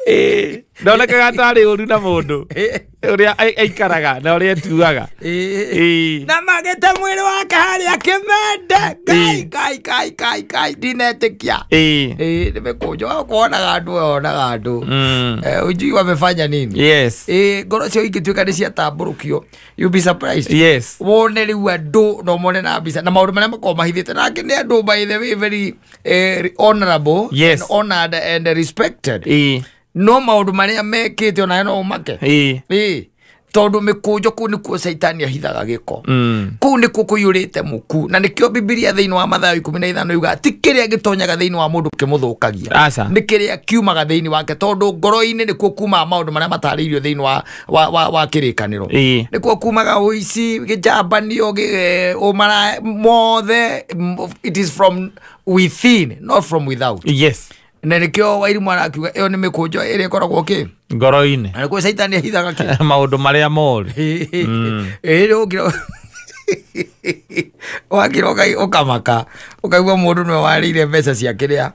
Ĩĩ. Ndonekaga atarĩ ũru na mũndũ. Ũrĩa aikaraga na ũrĩa etuaga. Ĩĩ. Na magĩte mwĩrĩ wake harĩa kĩmende. Ngai Ngai Ngai Ngai Ngai ndinetĩkia. Ĩĩ. Ĩĩ, nĩ mĩkũnjo wonaga andũ wonaga andũ. Mm. Ujui wamefanya nini? Yes. Ĩĩ, ngoro cio ingĩtuĩka nĩ ciatambũrũkio, you'll be surprised. Yes. Wone rĩu andũ no mone na mbica na maũndũ marĩa makoragwo mahithĩte nake nĩ andũ by the way very honorable. Yes. And honored and respected. Ĩĩ. No maũndũ marĩa mekĩte onawe no ũmake. Ĩĩ. Ĩĩ. Tondũ mĩkũnjo kũu nĩkuo Caitani ahithaga gĩko. Mm. Kũu nĩkuo kũiyũrĩte mũku na nĩkĩo Bibilia thĩinĩ wa Mathayo 15 yugaga ti kĩrĩa gĩtonyaga thĩinĩ wa mũndũ kĩmũthũkagia. Aca. Nĩ kĩrĩa kiumaga thĩinĩ wake tondũ ngoro-inĩ nĩkuo kumaga maũndũ marĩa matarĩirio thĩinĩ wa kĩrĩkanĩro. Ĩĩ. Nĩkuo kumaga ũici, gĩjambanio, ũmara mothe, it is from within not from without. Yes. Na nĩkĩo Wairimu arakiuga ĩyo nĩ mĩkũnjo ĩrĩa ĩkoragwo kĩ Ngoro-inĩ. na nĩkuo Caitani ahithaga kĩ. Maũndũ marĩa moru. Ĩĩ, ũkĩra wakĩra ũkamaka ũkaigua mũndũ nĩwe warĩire mbeca cia kĩrĩa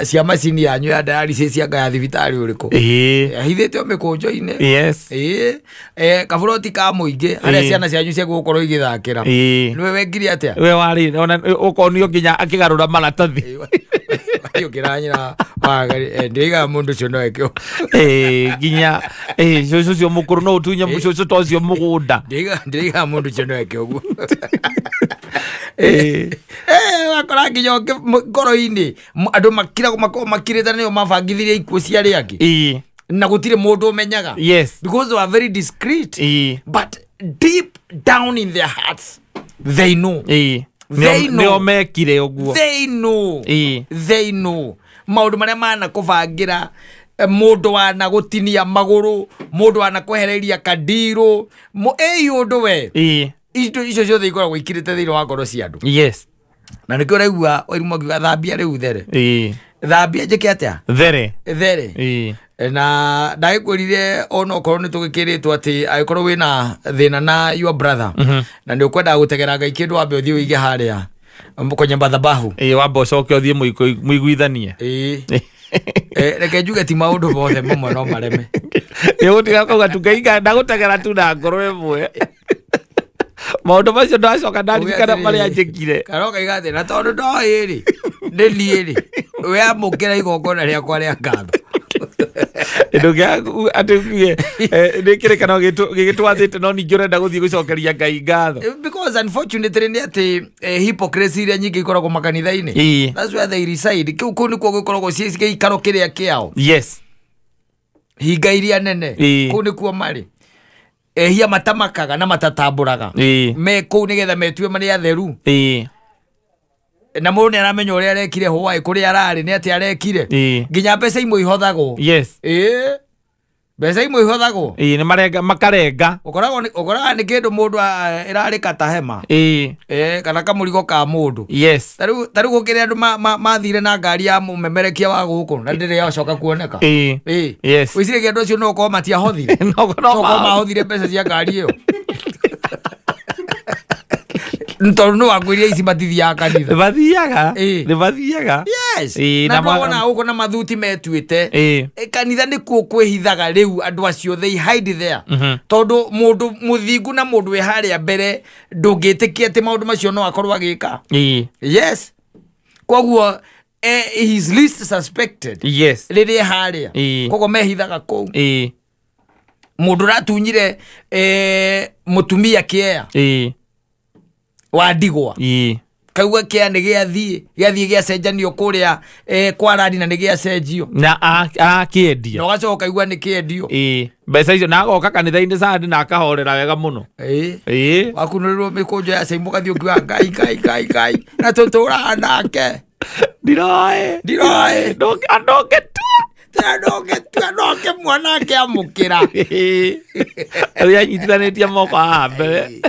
cia macini yanyu ya dialysis cia nga ya thibitarĩ ũrĩkũ. Ĩĩ. Ahithĩte o mĩkũnjo-inĩ. Yes. Ĩĩ. Kaburoti ka mũingĩ harĩa ciana cianyu cia gũkorwo igĩthakĩra. Ĩĩ. Nĩwe wekire atĩa? We warĩ ona ũkonio nginya akĩgarũra maratathi. Ũkĩra nyina ndĩigaga mũndũ ũcio no eke. Ĩĩ, nginya cũcũ ũcio mũkũrũ no ũtunye cũcũ ta ũcio mũgũnda. Ndĩigaga mũndũ ũcio no eke ũguo. Ĩĩ. Wakora nginya ngoro-inĩ andũ makiragwo makoragwo makirĩte nĩo mabangithirie ikuũ cia arĩa angĩ. Ĩĩ. Na gũtirĩ mũndũ ũmenyaga. Yes. Because they are very discreet. Ĩĩ. But deep down in their hearts they know. Ĩĩ. They know. Nĩo mekire ũguo. They know. Ĩĩ. They know. Maũndũ marĩa manakũbangĩra mũndũ wanagũtinia magũrũ, mũndũ wanakwehereria kandirũ, ĩĩ ũndũ we. Ĩĩ. Indo icio ciothe ikoragwo ikirĩte thĩinĩ wa ngoro cia andũ. Yes. Na nĩkĩo ũraigua Wairimu akiuga thambia rĩu there. Ĩĩ. Thambia njĩke atĩa? There. There. Ĩĩ. Na ndagĩkwĩrire ona okorwo nĩ tũgĩkĩrĩtwo atĩ angĩkorwo wĩna thĩna na your brother na nĩ ũkwendaga gũtegera Ngai kĩndũ wambe ũthiĩ ũige harĩa kwenye madhabahu. Ĩĩ wambe ũcoke ũthiĩ mũiguithanie. Ĩĩ. Reke njuge ti maũndũ mothe mamwe no mareme. Ĩĩ gũtiga kauga tu Ngai ndagũtegera tu na ngoro ĩmwe. Maũndũ macio ndacoka ndaririkana marĩa njĩkire. Karoka igatĩ na tondũ ndoĩ rĩ nĩ niĩ rĩ we amũkĩra igongona rĩakwa rĩa ngatho. Atĩ nĩ kĩrĩkanĩro gĩgĩtwathĩte no ningĩ ũrenda gũthiĩ gũcokeria Ngai ngatho. Because unfortunately nĩ atĩ hypocrisy iria nyingĩ ikoragwo makanitha-inĩ. That's where they reside. Kũu nĩkuo gũkoragwo gĩikaro kĩrĩa kĩao. Yes. Hinga iria nene. Kũu nĩkuo marĩ. Ehia matamakaga na matatambũraga. Me kũu nĩgetha metue marĩ atheru. Na mũndũ nĩ aramenya ũrĩa arekire hwaĩ kũrĩa ararĩ nĩ atĩ arekire. Nginya mbeca imwe ihothagwo. Yes. Ĩĩ. Mbeca imwe ihothagwo. Ĩĩ nĩ marenga makarenga. Ũkoraga nĩ kĩndũ mũndũ ĩrarĩ ta hema. Ĩĩ. Kana kamũrigo ka mũndũ. Yes. Ta rĩu gũkĩrĩ andũ mathire na ngari ya mũmemerekia wa gũkũ na ndĩrĩ yacoka kuoneka. Ĩĩ. Yes. Wĩciragia andũ acio no gũkorwo matiahothire. No mahothire mbeca cia ngari ĩyo. Tondũ nĩ wakwĩrire ici matithiaga kanitha. Mathiaga. Nĩ mathiaga. Yes. Na wona gũkũ na mathuti metuĩte. Kanitha nĩkuo kwĩhithaga rĩu andũ acio they hide there. Tondũ mũndũ mũthingu na mũndũ wĩ harĩa mbere ndũngĩtĩkia atĩ maũndũ macio no akorwo agĩka. Yes. Koguo he is least suspected. Yes. Rĩrĩa harĩa. Koguo mehithaga kũu. Mũndũ ũratunyire mũtumia kĩea. Wa ndigwa. Kauga kĩa nĩ gĩathiĩ gĩacenjanio kũrĩa kwa radi na nĩ gĩacenjio na akĩendia na ũgacoka ũkaigua nĩ kĩendio. Mbeca icio na agoka kanitha-inĩ Sunday na akahorera wega mũno. Ĩĩ. Wakunũrĩrwo mĩkũnjo ya caimũ ũgathiĩ ũkiuga Ngai Ngai Ngai Ngai na tũtũraga nake ndiroĩ ndũngĩtua ndoke mwanake amũkĩra. Ũrĩa anyitithanĩtie moko haha mbere.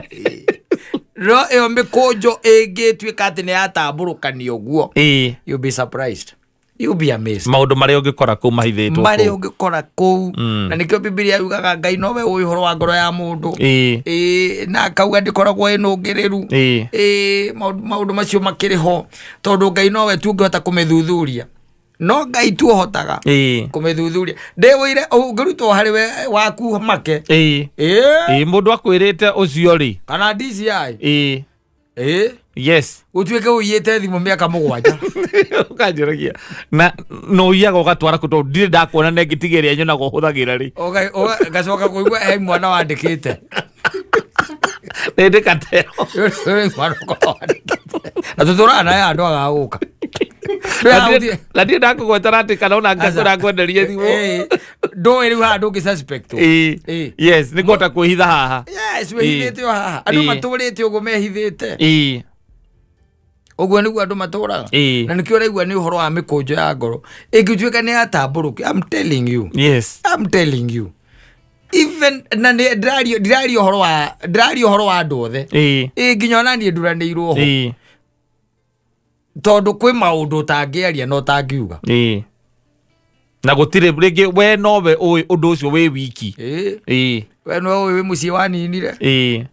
No ĩyo mĩkũnjo ĩngĩtuĩka atĩ nĩ yatambũrũkanio ũguo. You'll be surprised. You'll be amazed. Maũndũ marĩa ũngĩkora kũu mahithĩtwo. Marĩa ũngĩkora kũu. Na nĩkĩo Bibilia yugaga Ngai nowe ũĩ ũhoro wa ngoro ya mũndũ. Na akauga ndĩkoragwo ĩnũngĩrĩru. Maũndũ macio makĩrĩ ho tondũ Ngai nowe tu ũngĩhota kũmĩthuthuria. No Ngai tu ũhotaga kũmĩthuthuria. Ndĩwĩire ũngĩrutwo harĩ we waku make. Ĩĩ mũndũ akwĩrĩte ũcio rĩ. Kana DCI. Ĩĩ. Yes. Ũtuĩke ũiyĩte thimũ mĩaka 7. Ũkanjũragia. Na no ũiyaga ũgatwara kũ tondũ ndirĩ ndakuona na ĩngĩ tiga ĩrĩa nyonaga ũhũthagĩra rĩ. Ngacoka kũigua he mwana wandĩkĩte. Nĩ ndĩkatero. Mwana ũkorwo wandĩkĩte. Na tũtũraga naye andũ agagũka. Na ndirĩ ndakũgwetera atĩ kana ona ngakũra thimũ. Ndũĩ rĩu haha ndũngĩ suspect. Yes, nĩ ngũhota kwĩhitha haha. Yes, wĩhithĩte o haha. Andũ matũrĩte ũguo mehithĩte. Ũguo nĩguo andũ matũraga. Na nĩkĩo ũraigua nĩ ũhoro wa mĩkũnjo ya ngoro. Ĩngĩtuĩka nĩ yatambũrũkio, I'm telling you. Yes. I'm telling you. Even na nĩ ndĩraria ũhoro wa andũ othe. Nginya ona niĩ nduranĩirwo ho. Tondũ kwĩ maũndũ ũtangĩaria na ũtangiuga. Na gũtirĩ rĩngĩ we nowe ũĩ ũndũ ũcio wĩ wiki. We nowe ũĩ wĩ mũciĩ waninire.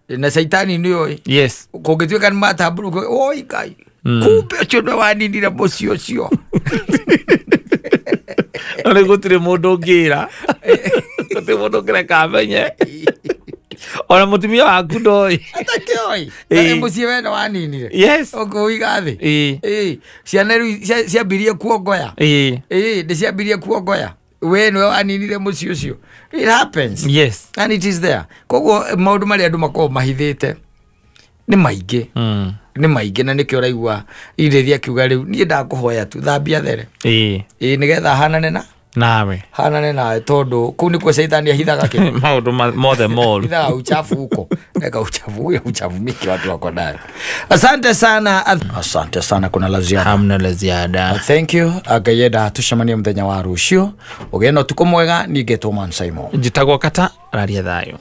Na caitani nĩ ũĩ. Yes. Kũngĩtuĩka nĩ matambũrũkio, oi Ngai. Kumbe ũcio nĩwe waninire mũciĩ ũcio. No rĩu gũtirĩ mũndũ ũngĩra. Gũtirĩ mũndũ ũngĩreka amenye. Ona mũtumia waku ndoĩ. Atakĩoĩ. Na mũciĩ we nĩ waninire. Yes. Ũkũiga thĩ. Ciana rĩu ciambirie kuongoya. Nĩ ciambirie kuongoya. We nĩwe waninire mũciĩ ũcio. It happens. Yes. And it is there. Koguo maũndũ marĩa andũ makoragwo mahithĩte nĩ maingĩ. Nĩ maingĩ na nĩkĩo ũraigua irĩthi akiuga rĩu niĩ ndakũhoya tu thambia there. Nĩgetha hanane na nawe. Hanane nawe tondũ kũu nĩkuo caitani ahithaga kĩ. Maũndũ mothe moru. Hithaga uchafu huko. Eka uchafu, huyo uchafu mingi watu wako nayo. Asante sana. Asante sana kuna la ziada. Hamna la ziada. Thank you. Agayeda tucemanie muthenya wa rũciũ. Ũgĩe na ũtukũ mwega. Niĩ ngetwo Man Simon. Njĩtagwo Kata, raria thayũ.